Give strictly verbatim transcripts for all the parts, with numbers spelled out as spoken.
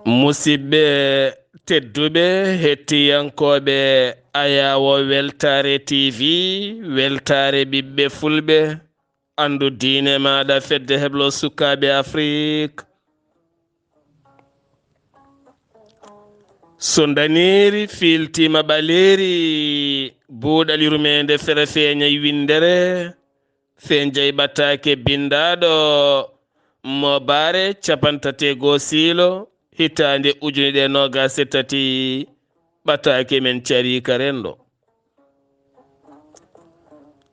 Musidɓe tedduɓe, hettiyankooɓe Ayaawo Weltaare T V, Weltaare ɓiɓɓe Fulɓe, anndu diine maaɗa, fedde heblo sukaaɓe Afrik. So ndaneeri fiiltiima ɓaleeri, buuɗal yurmeende fere feeñay winndere, fenjay ɓataake binndaaɗo mo baare capantati e goo siilo, hitaande ujune ɗiɗi e noogaas e tati, ɓataake men cariika renndo.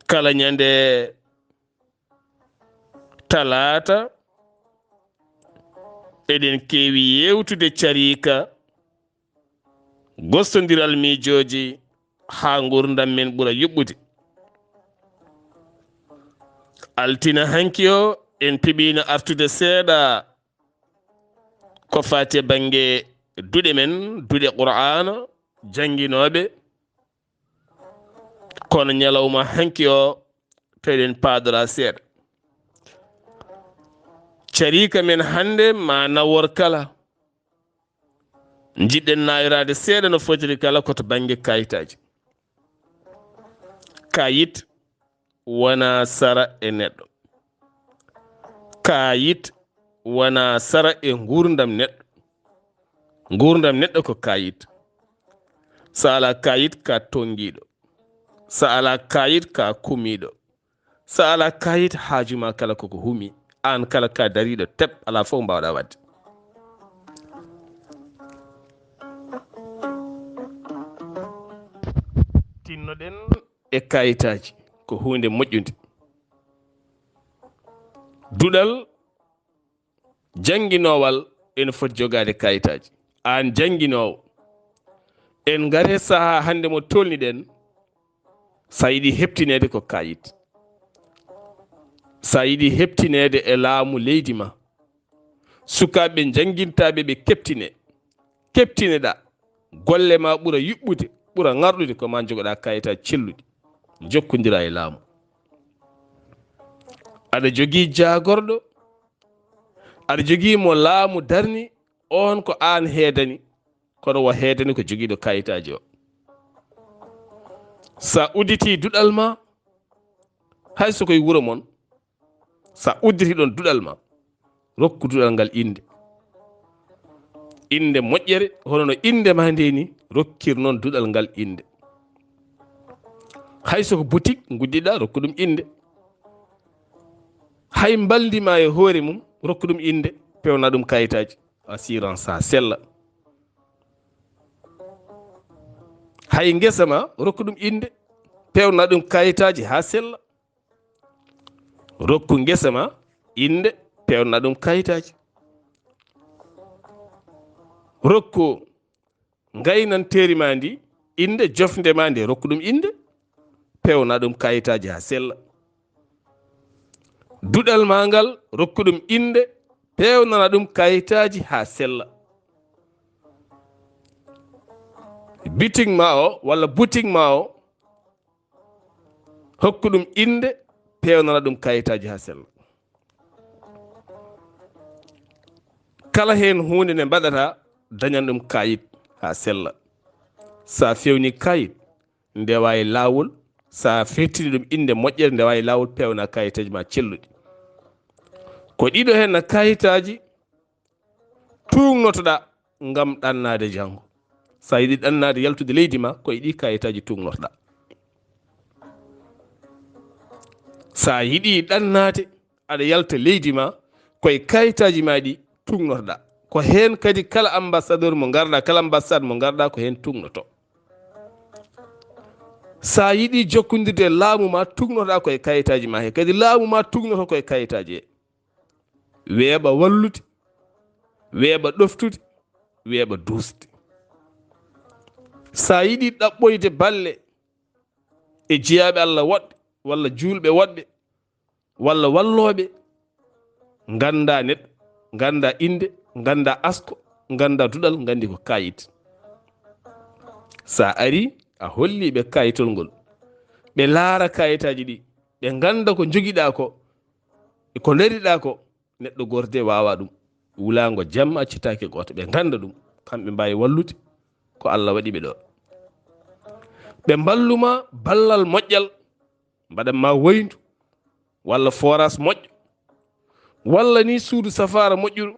Kala ñande talaata, eɗen keewi yeewtude cariika, gostondiral miijooji haa nguurndam men ɓura yuɓɓude. Altina hanki o, en piɓiino artude seeɗa ko faati e bannge duɗe men, duɗe Qur'aana, jannginooɓe. Kono ñalawma hanki o, to eɗen paadora seeɗa. Cariika men hannde ma nawor kala. Njiɗɗen nayoraade seeɗa no fotiri kala ko to bannge kayitaaji. Kayit wona sara e neɗɗo. Kayit wona sara e nguurndam neɗɗo. Nguurndam neɗɗo ko kayit. So alaa kayit, ka tonngiiɗo. So alaa kayit, ka kumiiɗo. So alaa kayit, haaju ma kala koko humi. Aan kala ka dariiɗo tep, alaa fof mbaawɗa waɗde. Tinnoɗen e kayitaaji, ko huunde moƴƴunde. Duɗal jannginoowal ene foti jogaade kayitaaji. Aan jannginoowo, en ngare sahaa hannde mo tolniɗen, so a yiɗi heɓtineede ko kayit. So a yiɗi heɓtineede e laamu leydi ma, sukaaɓe njanngintaaɓe ɓe keɓtine, keɓtineɗa, golle ma ɓura yuɓɓude, ɓura ŋarɗude, ko ma njogoɗa kayitaaji celluɗi, njokkondira e laamu. Aɗa jogii jaagorɗo, aɗa jogii mo laamu darni, oon ko aan heedani, kono wo heedani ko jogiiɗo kayitaaji o. Sa udditi duɗal ma, hay so koye wuro mon, sa udditi ɗon duɗal ma, rokku duɗal ngal innde. Innde moƴƴere, hono no innde ma nde ni, rokkir noon duɗal ngal innde. Hay so ko boutique nguddiɗa, rokku ɗum innde. Hay mbaldi ma e hoore mum, rokku ɗum innde, pewna ɗum kayitaaji assurance haa sella. Hay ngesa ma, rokku ɗum innde, pewna ɗum kayitaaji haa sella. Rokku ngesa ma innde, pewna ɗum kayitaaji. Rokku ngaynanteeri ma ndi innde, jofnde ma nde, rokku ɗum innde, pewna ɗum kayitaaji haa sella. Duɗal ma ngal, rokku ɗum innde, pewnana ɗum kayitaaji haa sella. Bitik ma o walla butik ma o, hokku ɗum innde, pewnana ɗum kayitaaji haa sella. Kala heen huunde nde mbaɗata, dañan ɗum kayit haa sella. Sa fewni kayit, ndewa e laawol, sa fettini ɗum innde moƴƴere, ndewa e laawol, pewna kayitaaji ma celluɗi. Ko ɗiɗo heen na kayitaaji tuugnotoɗa ngam ɗannaade janngo. Sa yiɗi ɗannaade yaltude leydi ma, ko e ɗi kayitaaji tuugnotoɗa. Sa yiɗi ɗannaade aɗa yalta leydi ma, ko e kayitaaji ma ɗi tuugnotoɗa. Ko heen kadi kala ambassadeur mo ngarɗa, kala ambassade mo ngarɗa, ko heen tuugnoto. Sa yiɗi jokkondirde e laamu ma, tuugnotoɗa ko e kayitaaji ma he. Kadi laamu ma tuugnoto ko e kayitaaji he. Weeɓa wallude, weeɓa ɗoftude, weeɓa duusde. Sa yiɗi ɗaɓɓoyde balle e jiyaaɓe Allah woɗɓe, walla juulɓe woɗɓe, walla wallooɓe, ngannda neɗɗo, ngannda innde, ngannda asko, ngannda duɗal, nganndi ko kayit. Sa ari, a holli ɓe kayitol ngol. Ɓe laara kayitaaji ɗi, ɓe ngannda ko njogiɗa ko, e ko ndariɗa ko, neɗɗo gooto de waawa ɗum. wulaango jamma accitaake gooto. Ɓe ngannda ɗum, kamɓe mbaawi wallude, ko Allah waɗi ɓe ɗo. Ɓe mballu ma ballal moƴƴal, mbaɗan ma wayndu, walla forage moƴƴo, walla ni suudu safaara moƴƴuru,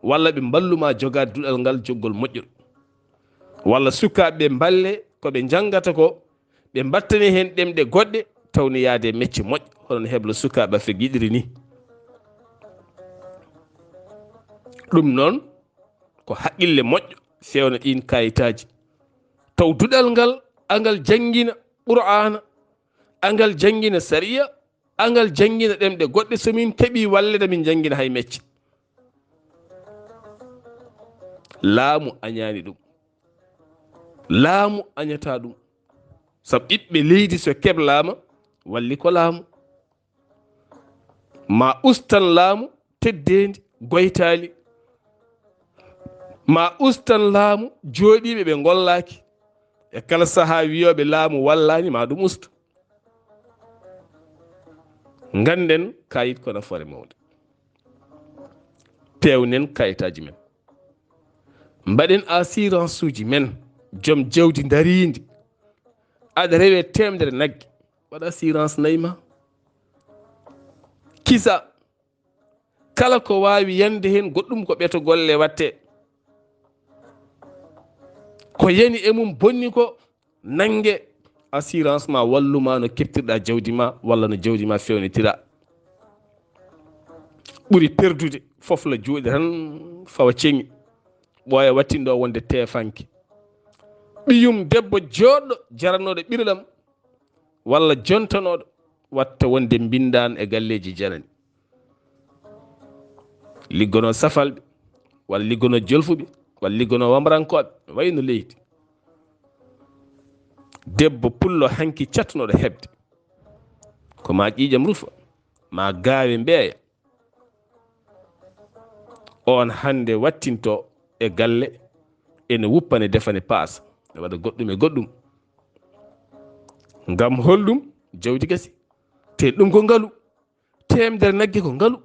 walla ɓe mballu ma jogaade duɗal ngal joggol moƴƴol, walla sukaaɓe ɓe mballe ko ɓe njanngata ko, ɓe mbattane heen ɗemɗe goɗɗe, tawni yaade e mecce moƴƴe, hono no heblo sukaaɓe Afrik yiɗiri ni. Ɗum noon, ko haqqille moƴƴo fewna ɗiin kayitaaji. Taw duɗal ngal, angal janngina Qur'aana, angal janngina sariya, angal janngina ɗemɗe goɗɗe. So min keɓii wallede, min janngina hay mecce. Laamu añaani ɗum. Laamu añataa ɗum. Sabu ɓiɓɓe leydi so keblaama, walli ko laamu. Ma ustan laamu teddeendi goytaali. Ma ustan laamu jooɗiiɓe ɓe ngollaaki. E kala sahaa wiyooɓe laamu wallaani, ma ɗum ustu. Ngannden kayit ko nafoore mawnde. Peewnen kayitaaji men. Mbaɗen assurance uji men. Joom jawdi ndariindi. Aɗa rewe teemedere nagge. Waɗ assurance nayi ma. Kisa. Kala ko waawi yande heen goɗɗum ko ɓeto golle watte. Ko yani e mum bonni ko, nannge assurance ma wallu ma no keptirɗa jawdi ma walla no jawdi ma fewnitira. Ɓuri perdude fof la juuɗe tan fawa ceŋi. Ɓooya wattinɗo wonde teefanke. Ɓiyum debbo jooɗɗo jaranooɗo ɓirɗam walla jontanooɗo watta wonde mbinndaan e galleeji janani. Liggonoo safalɓe, walla liggonoo jolfuɓe, walla liggonoo wamrankooɓe, wayno leydi. Debbo pullo hanki catnooɗo heɓde. Ko ma ƴiiƴam rufa, ma gaawe mbeeya. On hannde wattinto e galle, ene wuppane, defane, paasa, ne waɗa goɗɗum e goɗɗum. Ngam holɗum? Jawdi gasi. Te ɗum ko ngalu. Teemedere nagge ko ngalu.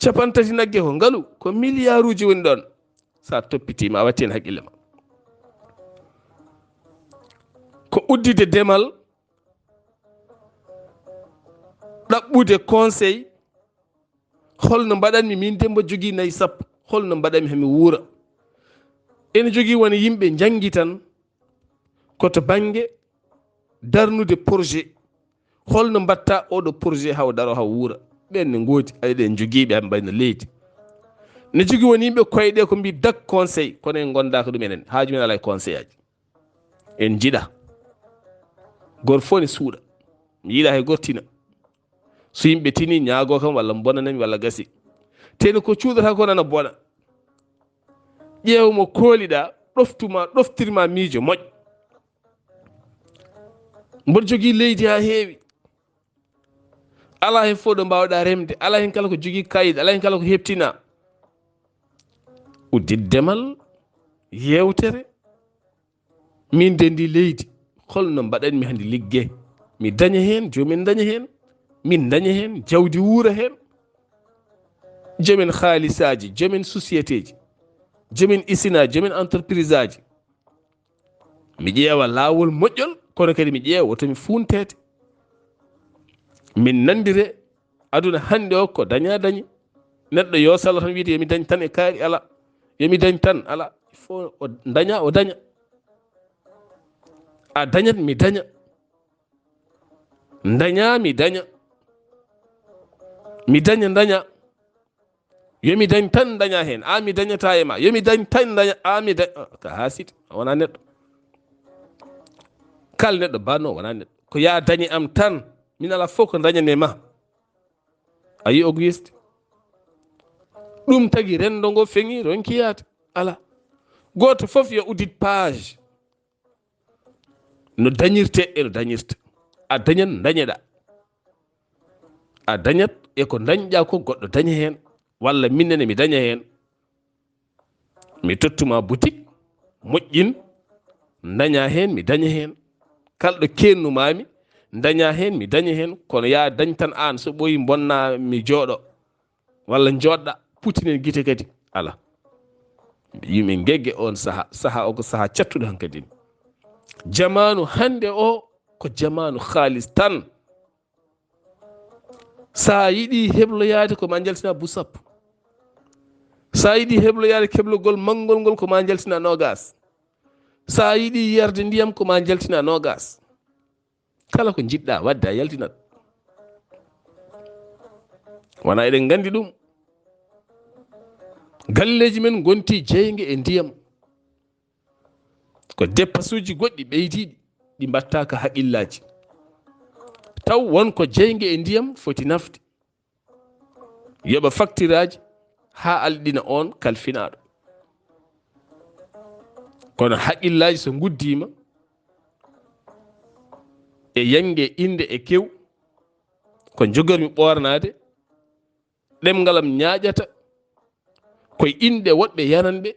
Capantati nagge ko ngalu. Ko miliyaaruuji woni ɗoon. So a toppitiima, a watti heen haqqille ma. Ko uddide demal, ɗaɓɓude conseil, holno mbaɗanmi min Demmba jogii nayi sappo, holno mbaɗanmi hami wuura? Ene jogii won yimɓe njanngi tan, ko to bannge darnude projet. Holno mbatta oɗo projet haw daro haw wuura? Ɓen ne ngoodi, aɗa eɗen jogii ɓe, ɓe mbayno leydi. Ne jogii won yimɓe koyɗe ko mbi dak conseil, kono en ngondaaka ɗum enen. Haaju men alaa e conseil aji. En njiɗa. Gor fof ne suuɗa. Mi yiɗa hay gor tina. So yimɓe tini, ñaago kam walla bonanami walla gasi. Teni ko cuuɗata ko nana bona. Ƴeew mo kooliɗa, ɗoftu ma, ɗoftir ma miijo moƴƴo. Mboɗo jogii leydi haa heewi. Alaa heen fof ɗo mbaawɗa remde, alaa heen kala ko jogii kayit, alaa heen kala ko heɓtina. Uddit demal, yeewtere. Min de ndi leydi, holno mbaɗanmi hande ligge? Mi daña heen, joomen daña heen, min daña heen, jawdi wuura heen. Joomen haalisaaji, joomen société ji, joomen isinaaji, joomen entreprise aji. Mi ƴeewa laawol moƴƴol, kono kadi mi ƴeewa woto mi fuunteede. Min nanndire, aduna hannde o ko daña dañi. Neɗɗo yo salo tan wiyde yo mi dañ tan e kaari, ala. Yo mi dañ tan, ala. Il faut o daña, o daña. A dañat, mi daña. Daña, mi daña. Mi daña, daña. Yo mi dañ tan daña heen. A mi dañata e ma. Yo mi dañ tan daña. A mi dañ, ah, ka haasidi. A wona neɗɗo. Kal neɗɗo banno wona neɗɗo. Ko ya dañi am tan. Min ala fof ko dañane ma. A yi o guyesti. Ɗum tagi renndo ngo feŋi ronki yaade. Ala. Gooto fof yo uddit page. No dañirte e no dañirta. A dañan dañeɗa. A dañat e ko dañɗa ko goɗɗo daña heen. Walla min nene mi daña heen. Mi tottuma boutique, moƴƴin, daña heen, mi daña heen. Kalɗo kennumami, daña heen, mi daña heen. Kono ya dañ tan aan, so ɓooyi bonna mi jooɗo. Walla jooɗɗa. ɓuttinen gite kadi. Ala. Yimɓe Ngegge on saha, saha o ko saha cattuɗo hankadi. Jamaanu hannde o ko jamaanu haalis tan. Sa yiɗi hebloyaade ko ma njaltina bu sappo. Sa yiɗi hebloyaade keblogol manngol ngol ko ma njaltina noogas. Sa yiɗi yarde ndiyam ko ma njaltina noogas. Kala ko njiɗɗa wadde a yaltinat. Wona eɗen nganndi ɗum. Galleeji men ngonti jeynge e ndiyam. Ko depasuuji goɗɗi ɓeydiiɗi ɗi mbatta ka haqillaaji. Taw won ko jeynge e ndiyam foti nafde. Yoɓa faktiraaji haa alɗina on kalfinaaɗo. Kono haqillaaji so nguddiima e yaŋge innde e kew, ko njogarmi ɓoornaade, ɗemngal am ñaaƴata, koye inɗe woɗɓe yananɓe,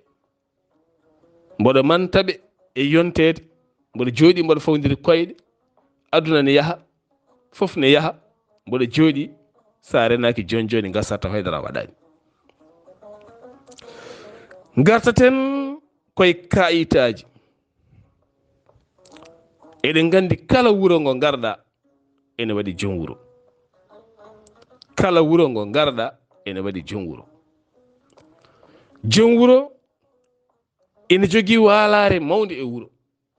mboɗo manta ɓe e yonteede, mboɗo jooɗi, mboɗo fawndiri koyɗe, aduna ne yaha, fof ne yaha, mboɗo jooɗi, sa renaaki jooni jooni, ngasata hay dara waɗaani. Ngartaten koye kaayitaaji. Eɗen nganndi kala wuro ngo ngarɗa, ene waɗi joom wuro. Kala wuro ngo ngarɗa, ene waɗi joom wuro. Joom wuro ene jogii waalaare mawnde e wuro.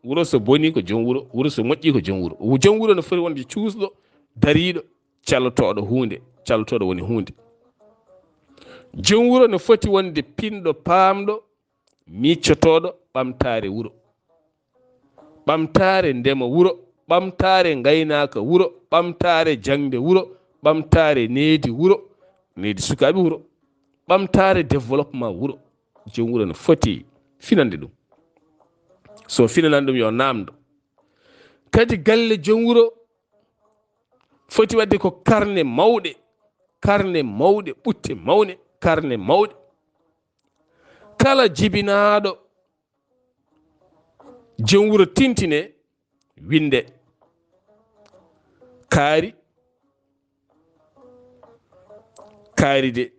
Wuro so boni ko joom wuro, wuro so moƴƴi ko joom wuro. Joom wuro no foti wonde cuusɗo, dariiɗo, calotooɗo huunde, calotooɗo woni huunde. Joom wuro no foti wonde pinɗo, paamɗo, miccotooɗo ɓamtaare wuro. Ɓamtaare ndema wuro, ɓamtaare ngaynaaka wuro, ɓamtaare jaŋde wuro, ɓamtaare needi wuro, needi sukaaɓe wuro, ɓamtaare développement wuro. Joom wuro no foti finande ɗum. So finanani ɗum, yo naamndo. Kadi galle joom wuro foti waɗde ko karne mawɗe, karne mawɗe, ɓutte mawɗe, karne mawɗe. Kala jibinaaɗo joom wuro tintine, winde. Kaari, kaari de,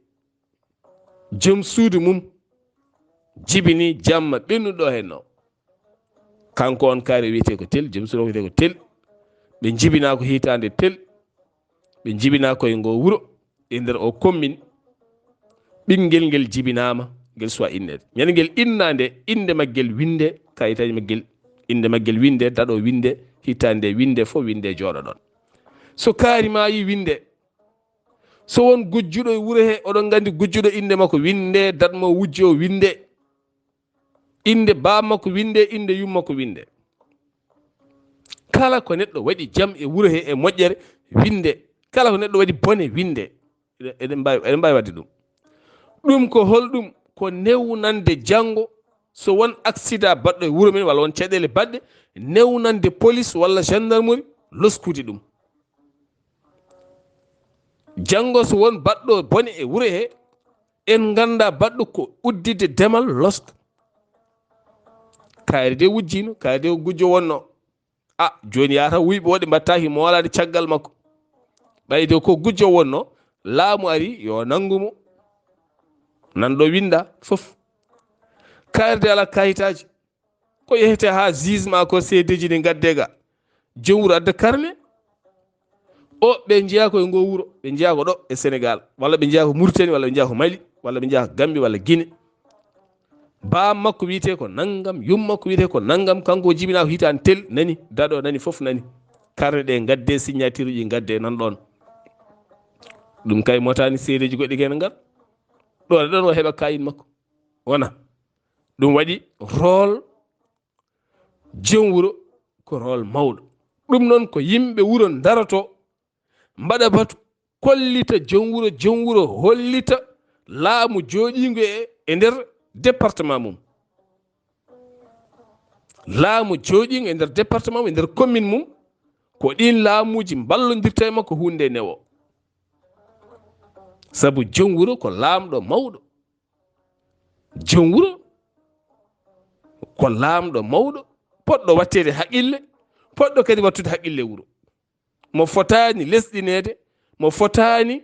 joom suudu mum jibini jamma ɓennuɗo henno. Kanko on kaari wiyetee ko tel, joom suudu o wiyetee ko tel. Ɓe njibinaa ko hitaande tel. Ɓe njibinaa koye ngo wuro, e nder o commune. Ɓinngel ngel jibinaama, ngel suwa inneede. Ñande ngel innaa nde, innde maggel winde, kayitaaji maggel, innde maggel winde, daɗo winde, hitaande winde, fof winde, jooɗo ɗon. So kaari maayi, winde. So won gujjuɗo e wuro he, oɗon nganndi gujjuɗo, innde makko winde, daɗ mo wujjo winde. Innde baaba makko winde, innde yumma makko winde. Kala ko neɗɗo waɗi jam e wuro he e moƴƴere, winde. Kala ko neɗɗo waɗi bone, winde. Eɗen, eɗen mbaawi, eɗen mbaawi waɗde ɗum. Ɗum ko holɗum? Ko newnande janngo, so won accident baɗɗo e wuro men, walla won caɗeele baɗɗe, newnande police walla gendarmerie loskude ɗum. Janngo so won baɗɗo bone e wuro he, en ngannda baɗɗo ko udditde demal loska. Kaari de wujjiino, kaari de ko gujjo wonno. A, jooni yaha taw wuyɓe woɗɓe mbattaaki moolaade caggal makko. Ɓayde ko gujjo wonno, laamu ari yo nanngu mo. Nan ɗo winnda fof. Kaari de alaa kayitaaji. Ko yehete haa juge ma ko seedeji ɗi ngadde ga. Joom wuro adda karne. O, ɓe njeyaa ko e ngo wuro, ɓe njeyaa ko ɗo e Sénégal, walla ɓe njeyaa ko Mauritanie, walla ɓe njeyaa ko Mali, walla ɓe njeyaa ko Gambie, walla Guinée. Baam makko wiyetee ko nanngam, yum makko wiyetee ko nanngam, kanko o jibinaa ko hitaande tel, nani, daɗo nani, fof nani. Karne ɗe ngadde, signature uji ngadde nan ɗoon. Ɗum kay motaani seedeji goɗɗi kene ngal. Ɗo ɗon o heɓa kayit makko. Wona. Ɗum waɗi rôle joom wuro ko rôle mawɗo. Ɗum noon ko yimɓe wuro ndaroto, mbaɗa batu, kollita joom wuro, joom wuro hollita laamu jooɗiingu e, e nder département mum. Laamu jooɗiingu e nder département mum, e nder commune mum, ko ɗiin laamuuji mballondirta e makko huunde newo. Sabu joom wuro ko laamɗo mawɗo. Joom wuro ko laamɗo mawɗo, poɗɗo watteede haqille, poɗɗo kadi wattude haqille wuro. Mo fotaani lesɗineede, mo fotaani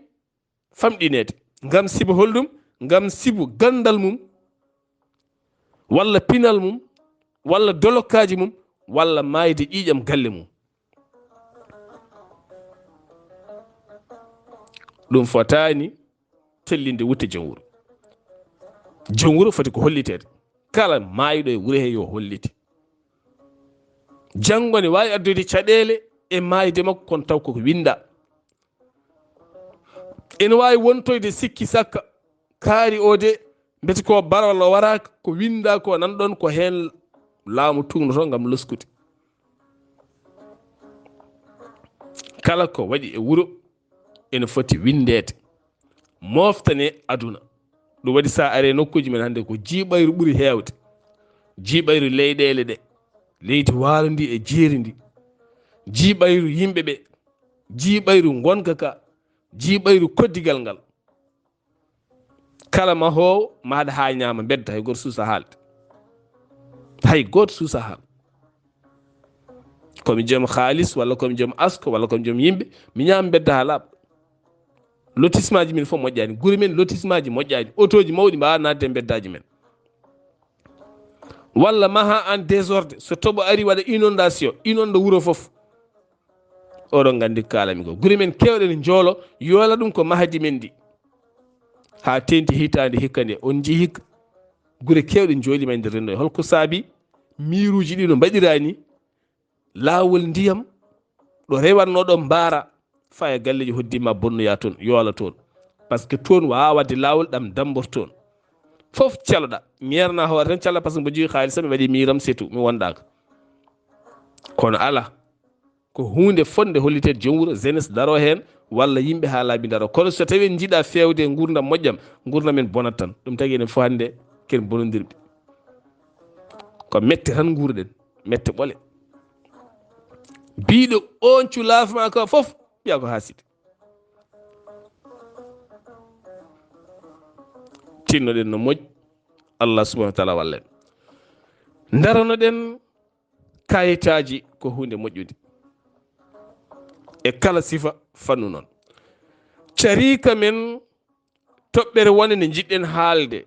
famɗineede. Ngam sibu holɗum? ngam sibu ganndal mum, walla pinal mum, walla dolokkaaji mum, walla maayde ƴiiƴam galle mum. Ɗum fotaani tellinde wutte jom wuro. Jom wuro foti ko holliteede. Kala maayɗo e wuro he yo hollite. Janngo ne waawi addude caɗeele e maayde makko, kono taw koko winnda. Ene waawi wontoyde sikki sakka, kaari o de, mbete ko bara walla waraaka, ko winnda ko nan ɗon, ko heen laamu tugnoto ngam loskude. Kala ko waɗi e wuro ene foti winndeede, moftane aduna. Ɗum waɗi, so a aree nokkuuji men hannde, ko jiiɓayru ɓuri heewde. Jiiɓayru leyɗeele ɗe, leydi waalo ndi e jeeri ndi. Jiiɓayru yimɓe ɓe, jiiɓayru ngonka ka, jiiɓayru koddigal ngal. Kala mahoowo mahda haa ñaama mbedda, hay gooto suusa haalde. Hay gooto suusa haal. Komi joom haalis, walla komi joom asko, walla komi joom yimɓe, mi ñaama mbedda haa laaɓa. Lotissement ji min fof moƴƴaani. Gure men, lotissement ji moƴƴaani. Otooji mawɗi mbaawaa naatde e mbeddaaji men. Walla maha en désordre. So toɓo ari, waɗa inondation, inonda wuro fof. Oɗon nganndi ko kaalami ko. Gure men keewɗe ne njoolo, yoola ɗum ko mahadi men ndi. Haa teeŋti hitaande hikka nde, on njii hikka. Gure keewɗe njooliima e nder renndo. Holko saabi miiruuji ɗi no mbaɗiraa ni? Laawol ndiyam, ɗo rewatnoo ɗo mbaara, faya galleeji hoddii ma bonnoyaa toon, yoola toon. Par ce que toon waawaa waɗde laawol ɗam damboto toon. Fof caloɗaa, ŋeernaa hoore tan caloɗaa, par ce que mbo jogi haalis tan mi waɗi miiram, c'est tout, mi wondaaka. Kono alaa, ko huunde fotnde holliteede, joom wuro, jeunesse daroo heen, walla yimɓe haa laabi ndaroo. Kono so tawii en njiɗaa feewde e nguurndam moƴƴam, nguurndam men bonat tan. Ɗum tagi enen fof hannde ken bonondirɓe. Ko mette tan nguurɗen, mette ɓole. Biiɗo on cu laafma ka fof, ɓiya ko haaside. Tinnoɗen no moƴƴi, Allah subhanahu wa taala wallen. Ndaranoɗen kayitaaji ko huunde moƴƴude. E kala sifa fannu noon. Cariika men toɓɓere wonde nde njiɗɗen haalde.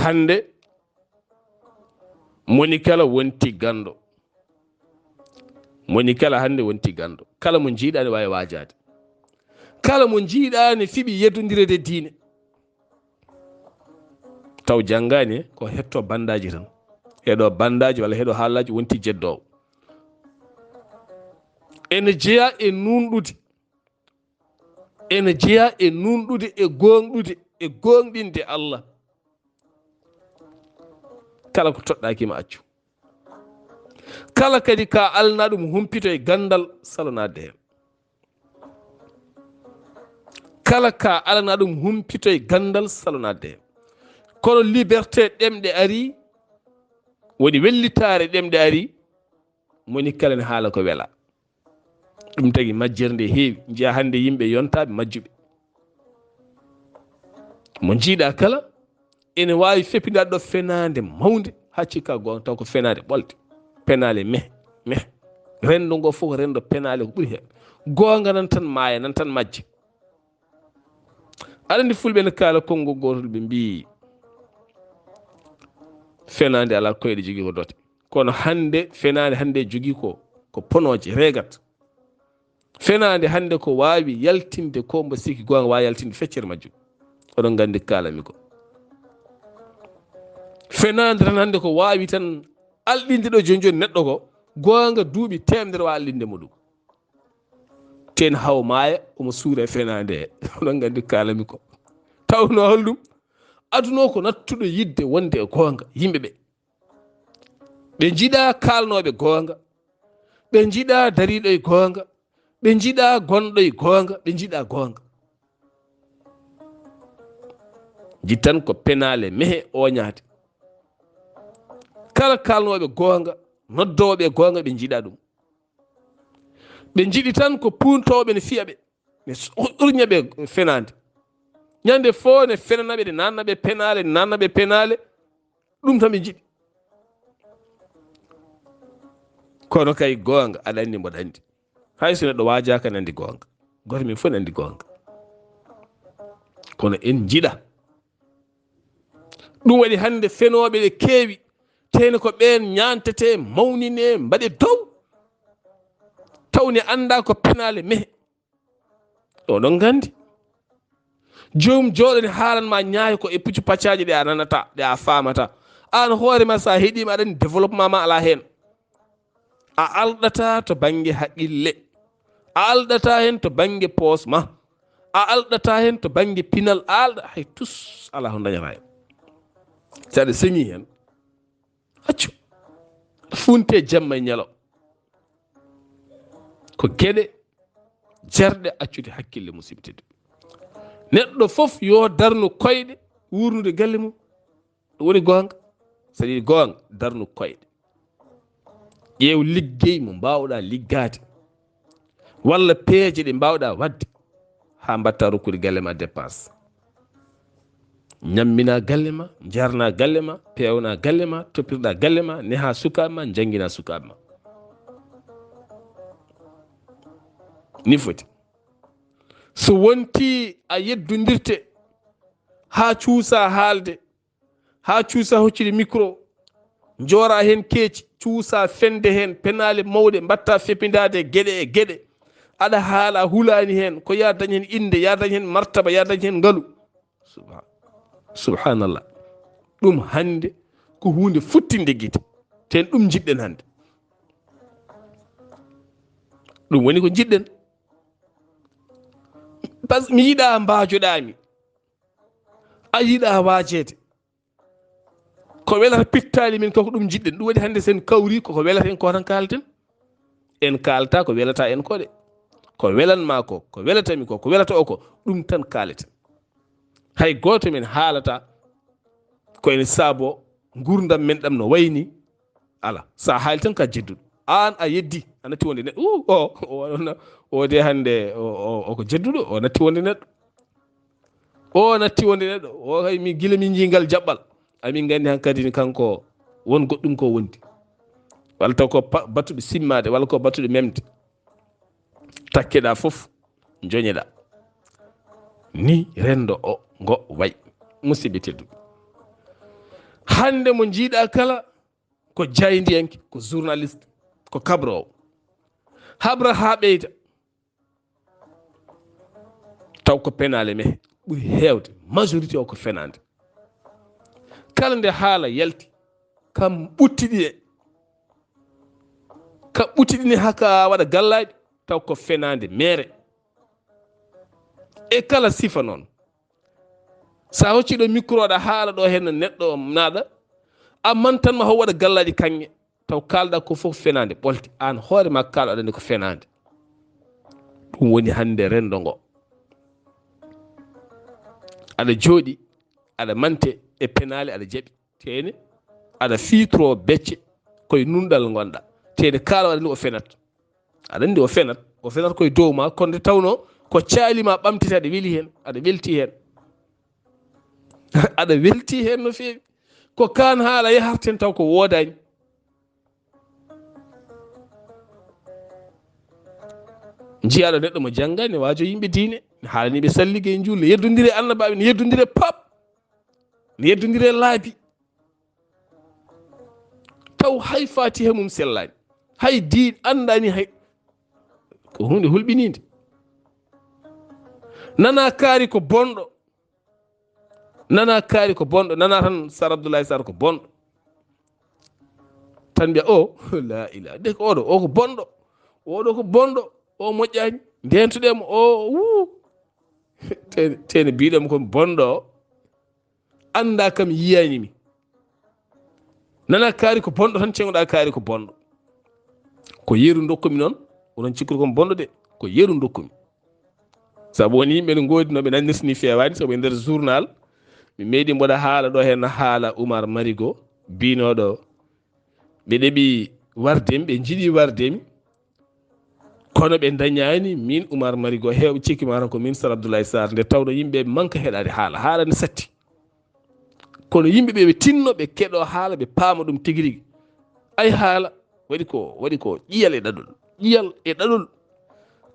Hannde, moni kala wonti ganndo. Moni kala hannde wonti ganndo. Kala mo njiiɗaa ne waawi waajaade. Kala mo njiiɗaa ne fiɓi yeddondireede diine. Taw janngaani, ko hetto bandaaji tan. Heɗo bandaaji walla heɗo haalaaji wonti jeddoowo. Ene jeyaa e nuunɗude. Ene jeyaa e nuunɗude, e gooŋɗude, e gooŋɗinde Allah. Kala ko toɗɗaaki ma accu. Kala kadi ka alana ɗum humpito e ganndal, salo naatde heen. Kala ka alana ɗum humpito e ganndal, salo naatde heen. Kono liberté ɗemɗe ari, woni wellitaare ɗemɗe ari, moni kala ne haala ko wela. Ɗum tagi majjere nde heewi. Njiya hannde yimɓe yontaaɓe majjuɓe. Mo njiiɗaa kala ene waawi feppindaade ɗo fenaande mawnde, haa cikka goonga, taw ko fenaande ɓolde. Penaale meh, meh. Renndo ngo fof ko renndo penaale ko ɓuri heewde. Goonga nan tan maaya, nan tan majja. Aɗa anndi fulɓe ne kaala konngol gootol, ɓe mbii, fenaande alaa koyɗe, jogii ko dote. Kono hannde, fenaande hannde jogii ko, ko ponooje, reegat. Fenaande hannde ko waawi yaltinde ko mbo sikki goonga, waawi yaltinde feccere majjum. Oɗon nganndi ko kaalami ko. Fenaande tan hannde ko waawi tan alɗinde ɗo jooni jooni neɗɗo ko, goonga duuɓi teemedere waawa alɗinde mo ɗum. Teen haw maaya, omo suura e fenaande he. Oɗon nganndi ko kaalami ko. Tawno holɗum? Aduna o ko nattuɗo yiɗde wonde e goonga, yimɓe ɓe. Ɓe njiɗaa kaalnooɓe goonga. Ɓe njiɗaa dariiɗo e goonga. Ɓe njiɗaa gonɗo e goonga. Ɓe njiɗaa goonga. Njiɗ tan ko penaale mehe ooñaade. Kala kaalnooɓe goonga, noddooɓe goonga, ɓe njiɗaa ɗum. Ɓe njiɗi tan ko puuntooɓe ne fiya ɓe, ne s-, urña ɓe fenaande. Ñande fof ne fenana ɓe, ne nanna ɓe penaale, ne nanna ɓe penaale. Ɗum tan ɓe njiɗi. Kono kay goonga, aɗa anndi mboɗo anndi. Hay so neɗɗo waajaaka, ne anndi goonga. Gooto men fof ne anndi goonga. Kono en njiɗa. Ɗum waɗi hannde fenooɓe ɗe keewi, tene ko ɓeen ñaantetee, mawninee, mbaɗe dow. Taw ne anndaa ko penaale mehe. Oɗon nganndi. Joom jooɗo ne haalan ma ñaayo ko e puccu paccaaji ɗe a nanata, ɗe a faamata. Aan hoore ma so a heɗiima aɗa anndi développement ma alaa heen. A alɗata to bannge haqqille. A alɗata heen to bannge poos ma. A alɗata heen to bannge pinal. A alɗa hay tus alaa ko dañata heen. So aɗa seŋi heen, accu. Funte jamma e ñalo. Ko geɗe jarɗe accude hakkille, musidɓe tedduɓe. Neɗɗo fof yo darnu koyɗe wuurnude galle mum. Ɗum woni goonga. So a yiɗi goonga, darnu koyɗe. Ƴeew liggey mo mbaawɗaa liggaade. Walla peeje ɗe mbaawɗaa waɗde haa mbaɗta rokkude galle ma dépense. Ñammina galle ma, njarna galle ma, peewna galle ma, toppirɗa galle ma, neha sukaaɓe ma, njanngina sukaaɓe ma. Ni foti. So wonti a yeddondirte haa cuusa haalde, haa cuusa hoccude micro, njoora heen keeci, cuusa fende heen penaale mawɗe, mbaɗta fepindaade geɗe e geɗe. Aɗa haala, a hulaani heen, ko ya dañ heen innde, ya dañ heen martaba, ya dañ heen ngalu. Subha-, subhanallah. Ɗum hannde ko huunde futtinde gite. Ten ɗum njiɗɗen hannde. Ɗum woni ko njiɗɗen. Par ce que mi yiɗaa mbaajoɗaa mi. A yiɗaa waajeede. Ko welata pittaali min ko, ko ɗum njiɗɗen. Ɗum waɗi hannde sen kawri ko, ko welata en ko tan kaalten. En kaalta ko welata en ko de. Ko welan ma ko, ko welata mi ko, ko welata o ko, ɗum tan kaaleten. Hay gooto men haalata ko ene saabo nguurndam men ɗam no wayni. Ala, so a haali tan ka jedduɗo. Aan a yeddi, a natti wonde neɗɗo. Uu, o, o, o, o de hannde, o, o, o ko jedduɗo, o natti wonde neɗɗo. O natti wonde neɗɗo. O hay mi gila min njii ngal jaɓɓal. Amin nganndi hankadi ni kanko won goɗɗum ko wondi. Walla taw ko pa-, battuɗo simmaade, walla ko battuɗo memde. Takkeɗaa fof, njoñeɗaa. Ni renndo o ngo wayi. Musidɓe tedduɓe. Hannde mo njiiɗaa kala ko jaayndiyanke, ko journaliste, ko kabroowo. Habra haa ɓeyda. Taw ko penaale mehe ɓuri heewde, majorité o ko fenaande. Kala nde haala yalti, kam ɓuttiɗi e, ka ɓuttiɗini haka waɗa gallaaɗi, taw ko fenaande meere. E kala sifa noon. So a hocci ɗo micro aɗa haala ɗo heen neɗɗo o naaɗa, a mantan ma ho waɗa gallaaɗi kaŋŋe. Taw kaalɗa ko fof fenaande ɓolti, aan hoore ma kaalɗa nde ko fenaande. Ɗum woni hannde renndo ngo. Aɗa jooɗi, aɗa mante e penaale, aɗa jaɓi. Teene, aɗa fiitro becce, koye nunɗal ngonɗa. Teene, kaala waɗa ni o fenat. Aɗa anndi o fenat, o fenat koye dow ma, kono nde tawno ko caali ma ɓamtete, aɗa weli heen, aɗa welti heen. Aɗa welti heen no feewi. Ko kaan haala yaharten taw ko woodaani. Njiyaaɗo neɗɗo mo janngaani, ne waajo yimɓe diine, ne haalani ɓe sallige e njuulle, yeddondire annabaaɓe, ne yeddondire pap, ne yeddondire laabi. Taw hay faatiha mum sellaani, hay diin anndaani hay. Ko huunde hulɓiniinde. Nana kaari ko bonɗo. Nana kaari ko bonɗo. Nana tan Sar Abdoulaye Sar ko bonɗo. Tan mbiya, o, la ila, de ko oɗo, o ko bonɗo. Oɗo ko bonɗo. O moƴƴaani. Ndentuɗe mo, o, wuu. Tene, tene mbiɗen kon bonɗo o. Annda kam yiyaani mi. Nana kaari ko bonɗo tan, ceŋoɗa kaari ko bonɗo. Ko yeru dokkumi noon, onon cikkuri kon bonɗo de, ko yeru dokkumi. Sabu won yimɓe no ngoodi no ɓe nanirtini feewaani, sabu e nder journal, mi meeɗi mboɗa haala ɗo heen haala Oumar Marigo, biinooɗo ɓe ɗeɓi warde mi, ɓe njiɗi warde mi, kono ɓe ndañaani min Oumar Marigo, heewɓe cikki ma tan ko min Sar Abdoulaye Sarr, nde tawno yimɓe manka heɗaade haala, haala ne satti. Kono yimɓe ɓe, ɓe tinno, ɓe keɗo haala, ɓe paama ɗum tigi rigi. Ay haala, waɗi ko, waɗi ko ƴiyal e ɗaɗol, ƴiyal e ɗaɗol.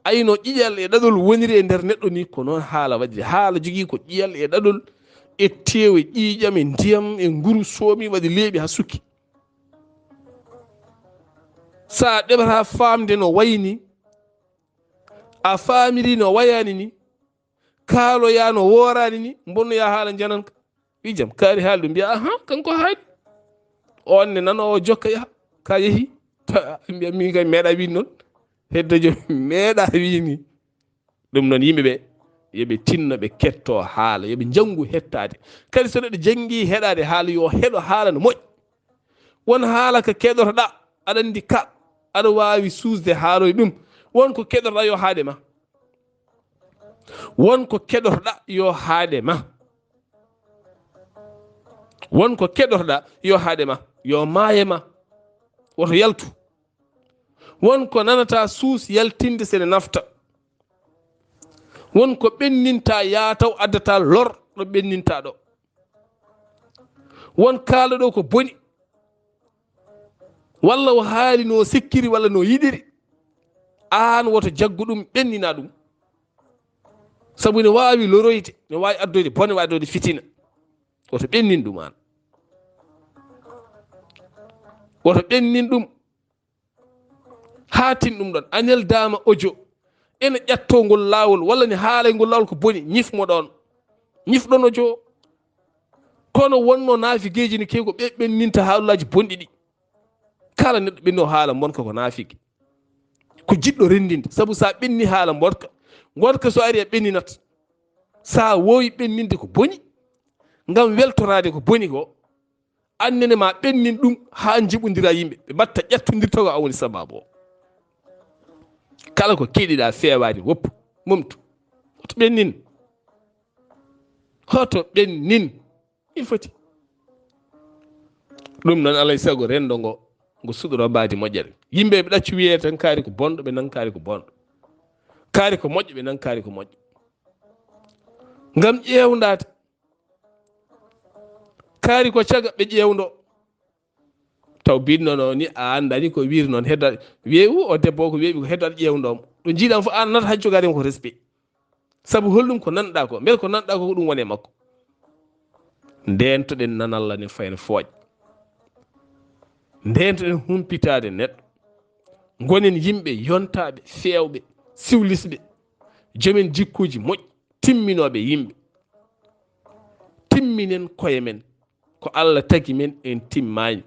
Ayi no ƴiƴal e ɗaɗol woniri e nder neɗɗo ni, ko noon haala waɗiri. Haala jogii ko ƴiƴal e ɗaɗol e teew e ƴiiƴam e ndiyam e nguru soomi waɗi leeɓi haa sukki. So a ɗeɓata faamde no wayni, a faamiri no wayani ni, kaaloya no woorani ni, mbonnoya haala njananka. Wi jam, kaari haali ɗum, mbiya, "Aha, kanko haali." On ne nanoowo jokka yaha, ka yehi. Mbiya, "Min kay meeɗa wiide noon." Heddo jom meeɗa wiide ni. Ɗum noon yimɓe ɓe, yo ɓe tinno ɓe ketto haala, yo ɓe njanngu heɗtaade. Kadi so neɗɗo janngi heɗaade haala, yo heɗo haala no moƴƴi. Won haala ko keɗotoɗa, aɗa anndi ka, aɗa waawi suusde haaloy ɗum. Won ko keɗotoɗa yo haade ma. Won ko keɗotoɗa yo haade ma. Won ko keɗotoɗa yo haade ma. Yo maaye ma. Woto yaltu. Won ko nanata suus yaltinde sene nafta. Won ko ɓenninta yaataw addata lor ɗo ɓenninta ɗo. Won kaala ɗo ko boni. Walla o haali no sikkiri walla no yiɗiri. Aan woto jaggu ɗum ɓennina ɗum. Sabu ne waawi loroyde, ne waawi addoyde bone, waawi addoyde fitina. Woto ɓennin ɗum aan. Woto ɓennin ɗum. Haa tin ɗum ɗon. A neldaama ojo. Ene ƴattoo ngol laawol, walla ne haalay ngol laawol ko boni, ñifmo ɗoon. Ñifɗon ojo. Kono wonno naafigeeji ne keewi ko ɓe ɓenninta haalullaaji bonɗi ɗi. Kala neɗɗo ɓenno haala mbonka ko naafiki. Ko jiɗɗo renndinde. Sabu so a ɓenni haala mbonka, ngonka so ari a ɓenninat. So a woowi ɓenninde ko boni, ngam weltoraade ko boni ko, annene ma ɓennin ɗum haa njiɓondira yimɓe. Ɓe mbatta ƴattondirtogol a woni sababu o. Kala ko keɗiɗa feewaani woppu, momtu. Hoto ɓennin. Hoto ɓennin. Il foti. Ɗum noon alay sago renndo ngo, ngo suɗoro mbaadi moƴƴere. Yimɓe ɓe ɗaccu wiyee tan kaari ko bonɗo, ɓe nan kaari ko bonɗo. Kaari ko moƴƴo, ɓe nan kaari ko moƴƴo. Ngam ƴeewndaade. Kaari ko caga, ɓe ƴeewndo. Taw binnono ni a anndani ko wiiri noon hedda. Wiye u o debbo ko weeɓi ko hedda ƴeewndo mo. Ɗo njiiɗan fof an nata hay jogaade ko respect. Sabu holɗum ko nanɗa ko? Mbele ko nanɗa ko ko ɗum woni e makko? Ndeentoɗen nanalla ne fayna fooƴ. Ndeentoɗen humpitaade neɗɗo. Ngonen yimɓe yontaaɓe, feewɓe, siwlisɓe, jomen jikkuuji moƴƴi, timminooɓe yimɓe. Timminen koye men. Ko Allah tagi men, en timmaani.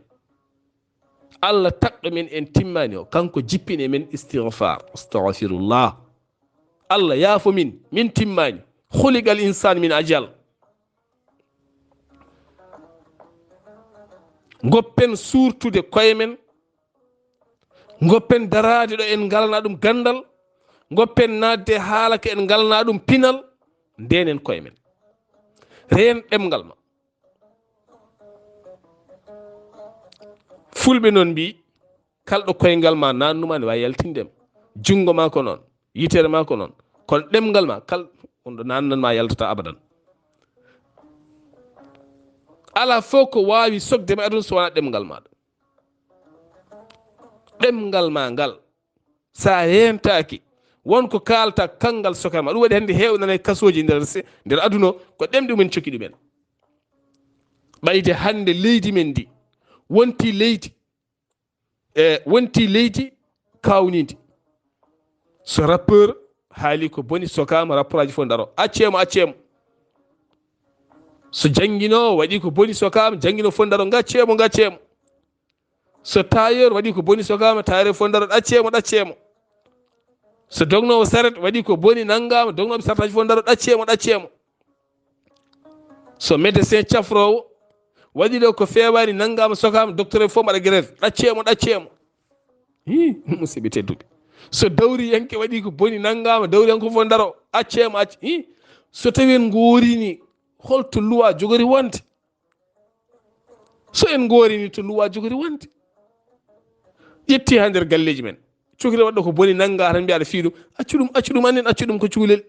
Allah tagɗo men, en timmaani o, kanko jippini e men istigfaar. Astagfirullah. Allah yaafo min, min timmaani. Khuliqal insaan min ajal. Ngoppen suurtude koye men. Ngoppen daraade ɗo en ngalna ɗum ganndal. Ngoppen naatde haala ko en ngalna ɗum pinal. Ndenen koye men. Reen ɗemngal ma. Fulɓe noon mbii, kalɗo koyngal ma naannuma ne waawi yaltinde ma. Junngo ma ko noon, yitere ma ko noon. Kono ɗemngal ma, kal wonɗo naannan ma yaltata abadan. Alaa fof ko waawi sokde ma e aduna so wonaa ɗemngal ma ɗo. Ɗemngal ma ngal, so a reentaaki, won ko kaalta kanngal sokama. Ɗum waɗi hannde heewɓe nana e kasooji nder se-, nder aduna o, ko ɗemɗe mumen cokki ɗumen. Ɓayde hannde leydi men ndi wonti leydi, e, wonti leydi kaawnindi. So rappeur haali ko boni, sokama, rappeur aji fof ndaro. Accee mo, accee mo. So jannginoowo waɗi ko boni, sokama, jannginoowo fof ndaro, ngaccee mo, ngaccee mo. So tailleur waɗi ko boni, sokama, tailleur fof ndaro, ɗaccee mo, ɗaccee mo. So dognoowo saret waɗi ko boni, nanngaama, dognooɓe saretaji fof ndaro, ɗaccee mo, ɗaccee mo. So médecin cafroowo waɗi ɗo ko feewaani, nanngaama, sokaama, docteur fof mbaɗa grève, ɗaccee mo, ɗaccee mo. Hi, musidɓe tedduɓe. So dawriyanke waɗi ko boni, nanngaama, dawriyanke fof ndaro, accee mo, acc-, hi. So tawi en ngoorini, holto luwa jogori wonde? So en ngoorini to luwa jogori wonde, ƴetti haa nder galleeji men. Cukalel waɗɗo ko boni nannga tan mbiya aɗa fii ɗum. Accu ɗum, accu ɗum, annen accu ɗum ko cukalel.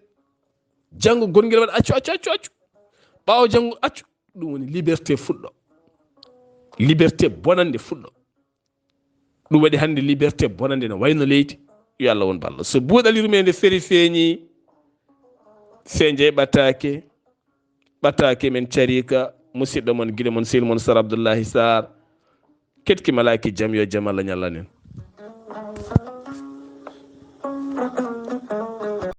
Janngo gorngel waɗa accu, accu, accu, accu. Ɓaawo janngo accu. Ɗum woni liberté fuɗɗo. Liberté bonande fuɗɗo. Ɗum waɗi hannde liberté bonande no wayno leydi. Yo Allah won ballo. So buuɗal yurmeende feri feeñi, seenje ɓataake, ɓataake men cariika, musidɗo mon, gila mon, sehil mon, Sar Abdullahi Sar. Ketki malaaki jam, yo jam Allah ñallanen.